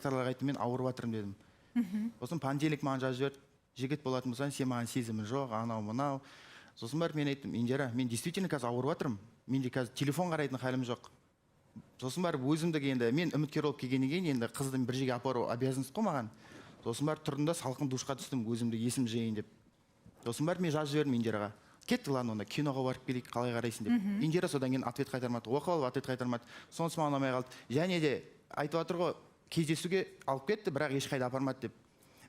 Редакторларға айттым, мен ауырып жатырмын дедім. Сосын понедельник маған жазып жіберді: «Жігіт болатын болсаң, сен маған сезімің жоқ», анау мынау Сосын барып мен айттым: «Индира, мен действительно қазір ауырып жатырмын, менде қазір телефон қарайтын халім жоқ». Сосын барып өзімдік, енді мен үміткер болып келгеннен кейін, енді қызды бір жерге апару обязанность қой маған. Сосын барып тұрдым да, салқын душқа түстім, өзімді есім жиайын деп. Сосын барып мен жазып жібердім Индираға: «Кеттік, ладно, онда киноға барып келейік, қалай қарайсың?» — деп. Индира содан кейін ответ қайтармады, оқып алып ответ қайтармады. Сонысы маған ұнамай қалды. Және де айтып жатыр ғой, кездесуге алып кетті, бірақ ешқайда апармады деп.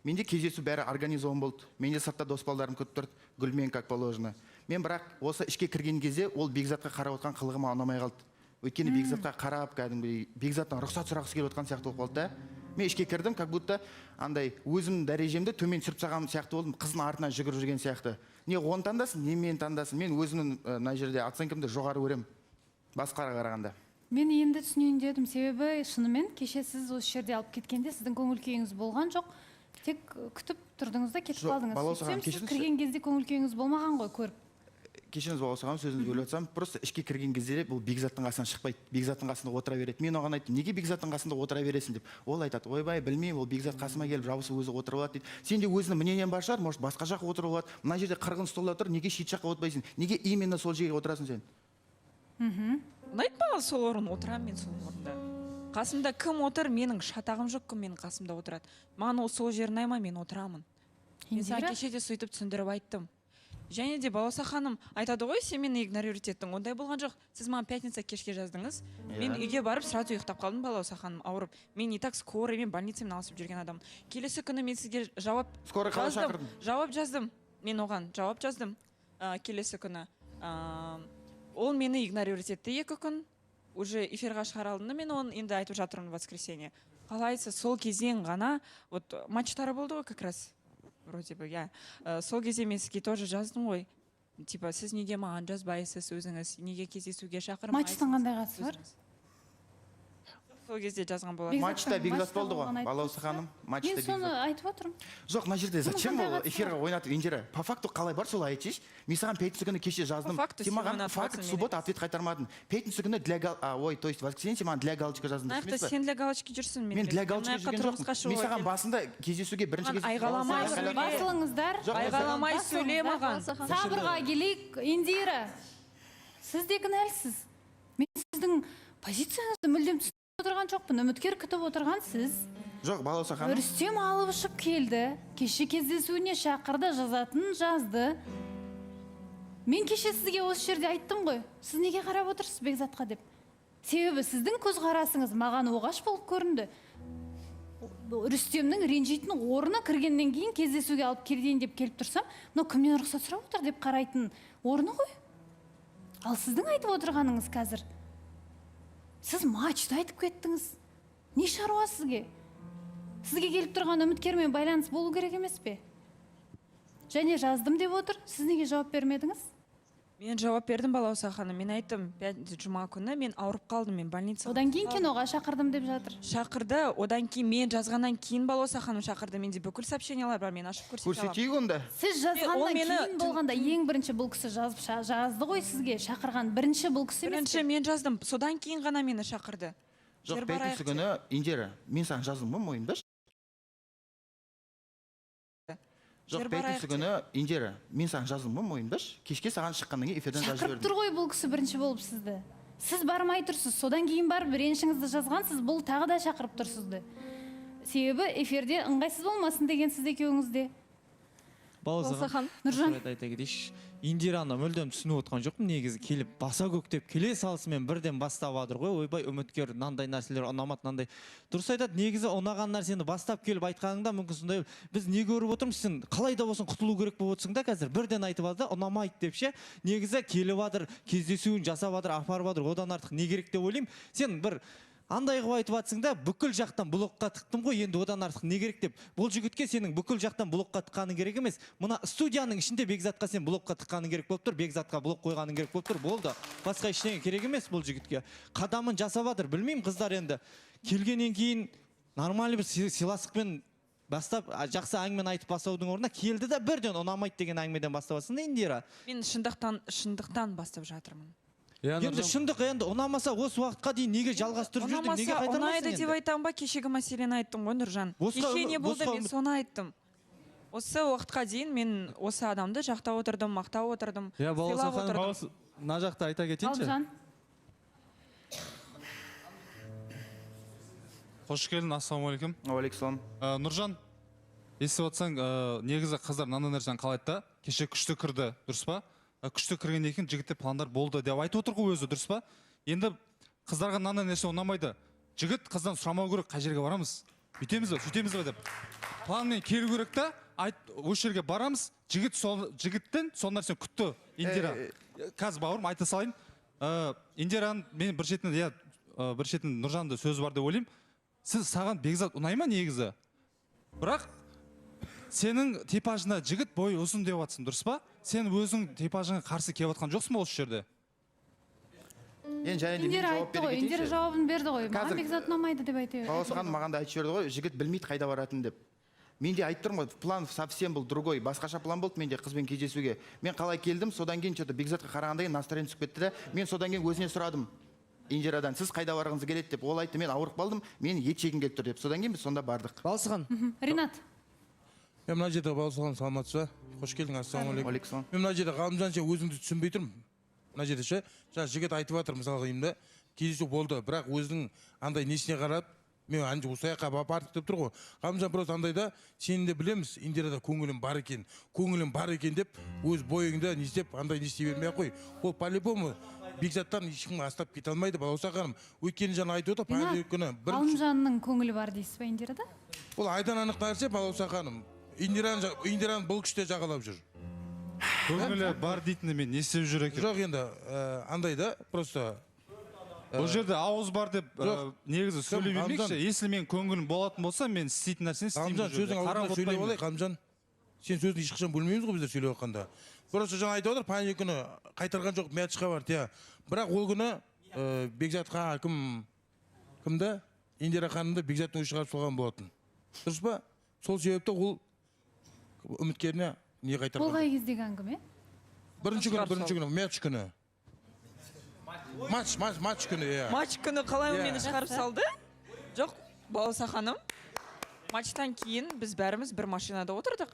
Менде кездесу бәрі организован болды, менде сыртта дос балдарым күтіп тұрды гүлмен, как положено. Мен бірақ осы ішке кірген кезде ол Бекзатқа қарап отқан қылығы маған ұнамай қалды, өйткені Бекзатқа қарап, кәдімгідей Бекзаттан рұқсат сұрағысы келіп отқан сияқты болып қалды да. Мен ішке кірдім, как будто андай өзімнің дәрежемді төмен түсіріп тастаған сияқты болдым, қыздың артынан жүгіріп жүрген сияқты. Не оны таңдасын, не мені таңдасын, мен өзімнің мына жерде оценкамды жоғары көремін басқаға қарағанда. Мен енді түсінейін дедім, себебі шынымен кеше сіз осы жерде алып кеткенде сіздің көңіл күйіңіз болған жоқ, тек күтіп тұрдыңыз да, кетіп Жоқ, қалдыңыз. Балауса ханым, Сөйтсем, сіз кешіріңізші. кірген кезде көңіл күйіңіз болмаған ғой көріп. Кешіріңіз, Балауса ханым, сөзіңізді бөліп жатсам. Просто ішке кірген кезде де бұл Бекзаттың қасынан шықпайды, Бекзаттың қасында отыра береді. Мен оған айттым: «Неге Бекзаттың қасында отыра бересің?» — деп. Ол айтады: «Ойбай, білмеймін, ол Бекзат қасыма келіп жабысып өзі отырып алады», — дейді. Сенде өзіңнің мнениең бар шығар, может, басқа жаққа отырып алады. Мына жерде қырғын столда тұр, неге шет жаққа отырмайсың? Неге именно сол жерге отырасың сен? Ұнайды маған сол орын, отырамын мен сол орында. Қасымда кім отыр, менің шатағым жоқ, кім менің қасымда отырады. Маған ол сол жер ұнай ма, мен отырамын. Мен саған Индира? кеше де сөйтіп түсіндіріп айттым. Және де Балауса ханым айтады ғой, сен мені игнорировать еттің. Ондай болған жоқ. Сіз маған пятница кешке жаздыңыз, мен үйге барып сразу ұйықтап қалдым, Балауса ханым, ауырып. Мен и так скорыймен, больницамен алысып жүрген адаммын. Келесі күні мен сізге жауап Скорый қалай жаздым. шақырдың? Жауап жаздым, мен оған жауап жаздым. Келесі күні ол мені игнорировать етті 2 күн. Уже эфирға шығара алдым да, мен оны енді айтып жатырмын, воскресенье. Қалайсыз, сол кезең ғана, вот матчтары болды ғой как раз, вроде бы, иә. Сол кезде мен сізге тоже жаздым ғой, типа, сіз неге маған жазбайсыз өзіңіз, неге кездесуге шақырмайсыз? Матчтың қандай қатысы бар? Өзіңіз. Сол кезде жазған болатын. Бекзаттың Матчта Бекзат матчта болды ғой, болғанын айтып Балауса тұрсыз ба? ханым, матчта Мен соны Бекзат. айтып отырмын. Жоқ, мына жерде Бұның зачем қандай ол қатысы эфирға бар? ойнатып? Индира, по факту қалай бар, солай айтсайшы. Мен саған пятница күні кеше жаздым. По факту сен сен маған ойнатып факт отырсың, суббота ответ қайтармадың. Пятница күні для ой, то есть воскресенье сен маған для галочка жаздың, Мына дұрыс жақта емес пе? сен для галочки жүрсің. Мен для галочки жүрген жоқпын. Мен саған басында кездесуге бірінші Маған кездесу айғаламай сөйле. Басылыңыздар. Жоқ, Айғаламай сөйле маған. Сабырға келейік. Индира, сіз де кінәлісіз. Мен сіздің позицияңызды мүлдем түсініп отырған жоқпын. Үміткер күтіп отырған сіз. Жоқ, Балауса ханым. Рүстем алып ұшып келді, кеше кездесуіне шақырды, жазатын жазды. Мен кеше сізге осы жерде айттым ғой, сіз неге қарап отырсыз Бекзатқа деп. Себебі сіздің көзқарасыңыз маған оғаш болып көрінді. Рүстемнің ренжитін орны кіргеннен кейін, кездесуге алып келейін деп келіп тұрсам, мынау кімнен рұқсат сұрап отыр деп қарайтын орны ғой. Ал сіздің айтып отырғаныңыз, қазір сіз матчты айтып кеттіңіз. Не шаруа сізге? Сізге келіп тұрған үміткермен байланыс болу керек емес пе? Және жаздым деп отыр, сіз неге жауап бермедіңіз? Мен жауап бердім, Балауса ханым. Мен айттым, жұма күні мен ауырып қалдым, мен больницаға Одан кейін киноға шақырдым деп жатыр. Шақырды одан кейін, мен жазғаннан кейін Балауса ханым шақырды. Менде бүкіл сообщениялар бар, мен ашып көрсете аламын. Көрсетейік онда. Сіз Ол жазғаннан мені кейін болғанда, ең бірінші бұл кісі жазып жазды ғой сізге. Шақырған бірінші бұл кісі емес Бірінші пе? мен жаздым, содан кейін ғана мені шақырды. Жоқ, Жер барайық пятница деп. күні, Индира, мен саған жаздым ғой, мойындашы. Жоқ, Жер барайық. пятница күні, Индира, мен саған жаздым ғой, мойындашы. Кешке саған шыққаннан кейін эфирден жазып Шақырып жібердім. тұр ғой бұл кісі бірінші болып сізді. Сіз бармай тұрсыз, содан кейін барып ренішіңізді жазғансыз. Бұл тағы да шақырып тұр сізді, себебі эфирде ыңғайсыз болмасын деген сіз екеуіңіз де. Балауса ханым. Нұржан. Бір айта кетейінші, Индираны мүлдем түсініп отқан жоқпын. Негізі келіп, баса көктеп келе салысымен бірден бастап жатыр ғой: «Ойбай, үміткер мынандай нәрселер ұнамады, мынандай». Дұрыс айтады негізі, ұнаған нәрсені бастап келіп айтқаныңда мүмкін сондай. Біз не көріп отырмыз? Сен қалай да болсын құтылу керек болып отырсың да, қазір бірден айтып алды да, ұнамайды деп ше. Негізі келіп жатыр, кездесуін жасап жатыр, апарып жатыр, одан артық не керек деп ойлаймын. Сен бір андай қылып айтып жатсың да, бүкіл жақтан блокқа тықтым ғой, енді одан артық не керек деп. Бұл жігітке сенің бүкіл жақтан блокқа тыққаның керек емес. Мына студияның ішінде Бекзатқа сен блокқа тыққаның керек болып тұр, Бекзатқа блок қойғаның керек болып тұр, болды, басқа ештеңе керек емес. Бұл жігітке қадамын жасап жатыр. Білмеймін, қыздар, енді келгеннен кейін нормальный бір сыйластықпен бастап, жақсы әңгімені айтып бастаудың орнына келді да, бірден ұнамайды деген әңгімеден бастап жатсың да, Индира. Мен шындықтан бастап жатырмын. Иә, Енді Нұржан. шындық, енді ұнамаса, осы уақытқа дейін неге жалғастырып жүрдің, неге Ұнамаса, қайтармайсың ұнайды енді? деп айтамын ба? Кешегі мәселені айттым ғой, Нұржан. Кеше не болды, мен соны айттым. Осы уақытқа дейін мен осы адамды жақтап отырдым, мақтап отырдым, Иә, Балауса сыйлап ханым, отырдым. Мына жақта айта кетейінші. Ғалымжан. Қош келдің, ассалаумағалейкум. Уағалейкум. Нұржан, естіп отырсаң, негізі қыздар мынандай нәрсені қалайды да. Кеше күшті кірді, дұрыс па? Күшті кіргеннен кейін жігітте пландар болды деп айтып отыр ғой өзі, дұрыс па? Енді қыздарға мынандай нәрсе ұнамайды. Жігіт қыздан сұрамау керек, қай жерге барамыз, бүйтеміз ба, сөйтеміз ба деп. Планмен келу керек та, айт, осы жерге барамыз. Жігіт сол жігіттен сол нәрсені күтті Индира. Қазір, бауырым, айта салайын. Индираның мен бір шетінен, иә, бір шетінен Нұржанның да сөзі бар деп ойлаймын. Сіз, саған Бекзат ұнай ма негізі? Бірақ сенің типажыңа жігіт бойы ұзын деп жатсың, дұрыс па? Сен өзің типажыңа қарсы келіп жатқан жоқсың ба осы жерде? Енді және де мен Индира жауап айтты бере ғой, Индира кетейінші. жауабын берді ғой. Маған Бекзат ұнамайды деп айта. Балауса ханым маған да айтып жіберді ғой, жігіт білмейді қайда баратынын деп. Мен де айтып тұрмын ғой, план совсем был другой, басқаша план болды менде қызбен кездесуге. Мен қалай келдім, содан кейін что-то Бекзатқа қарағаннан кейін настроение түсіп кетті де, мен содан кейін өзіне сұрадым Индирадан, сіз қайда барғыңыз келеді деп. Ол айтты, мен ауырып қалдым, мен ет жегім келіп тұр деп. Содан кейін біз сонда бардық. Балауса. Ринат. Мен мына жерде, Балауса ханым, саламатсыз ба? Қош келдің, ассалаумағалейкум. Уағалейкум. Мен мына жерде, Ғалымжан, сен өзіңді түсінбей тұрмын мына жерде ше. Жаңа жігіт айтып жатыр, мысалға деймін да, кездесу болды, бірақ өзінің андай несіне қарап, мен ана осы жаққа бардық деп тұр ғой. Ғалымжан, просто андай да, сені де білеміз, Индирада көңілім бар екен, көңілім бар екен деп өз бойыңды не істеп, андай не істей бермей ақ қой. Ол по любому Бекзаттан ешкім астап кете алмайды, Балауса ханым. Өйткені жаңа айтып отыр, понедельник күні бірінші Ғалымжанның көңілі бар дейсіз ба Индирада? Ол айдан анық нәрсе, Балауса ханым. Индираны бұл күште жағалап жүр. Көңілі бар дейтіні мен не істеп жүр екен? Жоқ, енді андай да, просто Бұл жерде ауыз бар деп Жоқ. негізі сөйлей Ғалымжан. бермейікші. Если менің көңілім болатын болса, мен істейтін нәрсені істеймін. Ғалымжан, Бұл жерде. сөзің Қарап ауызында сөйлеп отпаймын. алайық. Ғалымжан, сен сөзін ешқашан бөлмейміз ғой біздер сөйлеп жатқанда. Просто жаңа айтып отыр, понедельник күні қайтарған жоқ, матчқа барды, иә. Бірақ ол күні Бекзатқа кім кімді, Индира ханымды Бекзаттың өзі шығарып салған болатын, дұрыс па? Сол себепті ол үміткеріне не Ол қайтарған. қай кездегі әңгіме? Бірінші күні, бірінші күні, матч күні, матч матч матч күні, иә. Матч күні қалай ол Иә. мені шығарып салды? Жоқ, Балауса ханым, матчтан кейін біз бәріміз бір машинада отырдық.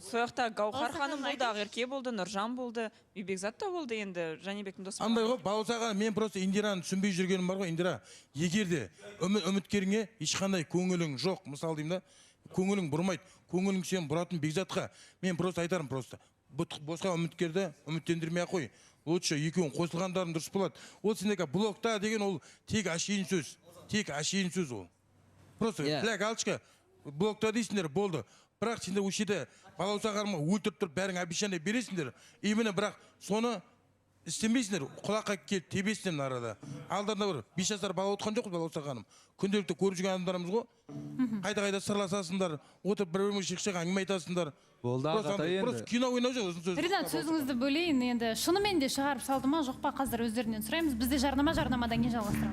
Сол жақта Гаухар Балауса ханым ханым, болды, Ақерке болды, Нұржан болды, Бекзат та болды, енді Жәнібектің досы. Андай ғой, Балауса аға, мен просто Индираны түсінбей жүргенім бар ғой. Индира, егер де үміткеріңе ешқандай көңілің жоқ, мысалы деймін да, көңілің бұрмайды, көңілің сен бұратын Бекзатқа, мен просто айтарым, просто босқа үміткерді үміттендірмей ақ қой. Лучше екеуің қосылғандарың дұрыс болады. Ол сендерге блокта деген, ол тек әшейін сөз, тек әшейін сөз ол. Просто для галочка блокта дейсіңдер, болды. Бірақ сендер осы жерде Балауса ханымға өлтіріп тұрып, бәрің обещание бересіңдер именно, бірақ соны істемейсіңдер, құлаққа келіп тебесіңдер. Мына арада алдарында бір 5 жасар бала отырған жоқпыз, Балауса ханым, күнделікті көріп жүрген адамдармыз ғой. Қайта қайта сырласасыңдар, отырып бір біріңе шиқ әңгіме айтасыңдар. Болды, Просто ағатай, андай, енді. просто кино ойнап жүр ұзын сөз. Ринат, сөзіңізді бөлейін. Енді шынымен де шығарып салды ма, жоқ па, қазір өздерінен сұраймыз. Бізде жарнама, жарнамадан кейін жалғастырамыз.